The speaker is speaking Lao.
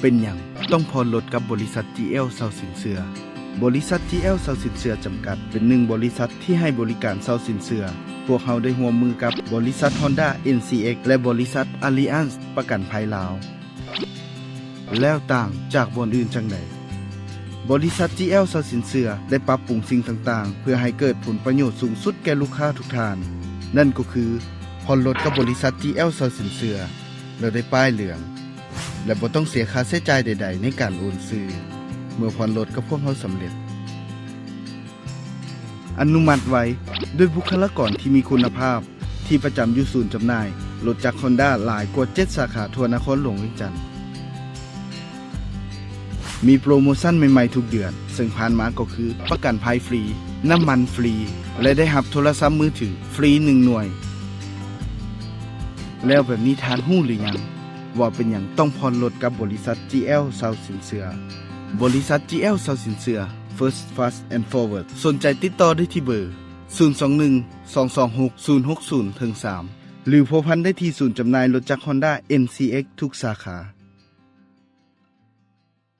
ເປັນຫຍັງຕ້ອງຜ່ອນລົດກັບບໍລິສັດ ຈີແອລ ເຊົາສິນເຊື່ອ? ບໍລິສັດ ຈີແອລ ເຊົາສິນເຊື່ອ ຈຳກັດ ເປັນໜຶ່ງບໍລິສັດທີ່ໃຫ້ບໍລິການເຊົ່າສິນເຊື່ອ. ພວກເຮົາໄດ້ຮ່ວມມືກັບບໍລິສັດ Honda ເອັນ ຊີ ເອັກ ແລະ ບໍລິສັດ Allianz ປະກັນໄພລາວ. ແລ້ວຕ່າງຈາກບ່ອນອື່ນຈັ່ງໃດ? ບໍລິສັດ ຈີແອລ ເຊົາສິນເຊື່ອ ໄດ້ປັບປຸງສິ່ງຕ່າງໆ ເພື່ອໃຫ້ເກີດຜົນປະໂຫຍດສູງສຸດແກ່ລູກຄ້າທຸກທ່ານ. ນັ້ນກໍຄື ຜ່ອນລົດກັບບໍລິສັດ ຈີແອລ ເຊົາສິນເຊື່ອ ແລ້ວໄດ້ປ້າຍເຫຼືອງ ແລະ ບໍ່ຕ້ອງເສຍຄ່າໃຊ້ຈ່າຍໃດໆໃນການໂອນຊື່ ເມື່ອຜ່ອນລົດກັບພວກເຮົາສຳເລັດ. ອະນຸມັດໄວ ດ້ວຍບຸກຄະລາກອນທີ່ມີຄຸນນະພາບ ທີ່ປະຈຳຢູ່ສູນຈຳໜ່າຍລົດຈັກ Honda ຫຼາຍກວ່າເຈັດສາຂາທົ່ວນະຄອນຫຼວງວຽງຈັນ. ມີໂປຣໂມຊັນໃໝ່ໆທຸກເດືອນ, ເຊິ່ງຜ່ານມາກໍຄືປະກັນໄພຟຣີ, ນ້ຳມັນຟຣີ ແລະ ໄດ້ຮັບໂທລະສັບມືຖືຟຣີໜຶ່ງໜ່ວຍ. ແລ້ວແບບນີ້ທ່ານຮູ້ຫຼືຍັງ ວ່າເປັນຫຍັງຕ້ອງຜ່ອນລົດກັບບໍລິສັດ ຈີແອລ ເຊົາສິນເຊື່ອ? ບໍລິສັດ ຈີແອລ ເຊົາສິນເຊື່ອ First Fast and Forward. ສົນໃຈຕິດຕໍ່ໄດ້ທີ່ເບີ ສູນສອງໜຶ່ງ ສອງສອງຫົກ ສູນຫົກສູນ ເທິງສາມ ຫຼື ພົວພັນໄດ້ທີ່ສູນຈຳໜ່າຍລົດຈັກ Honda ເອັນ ຊີ ເອັກ ທຸກສາຂາ.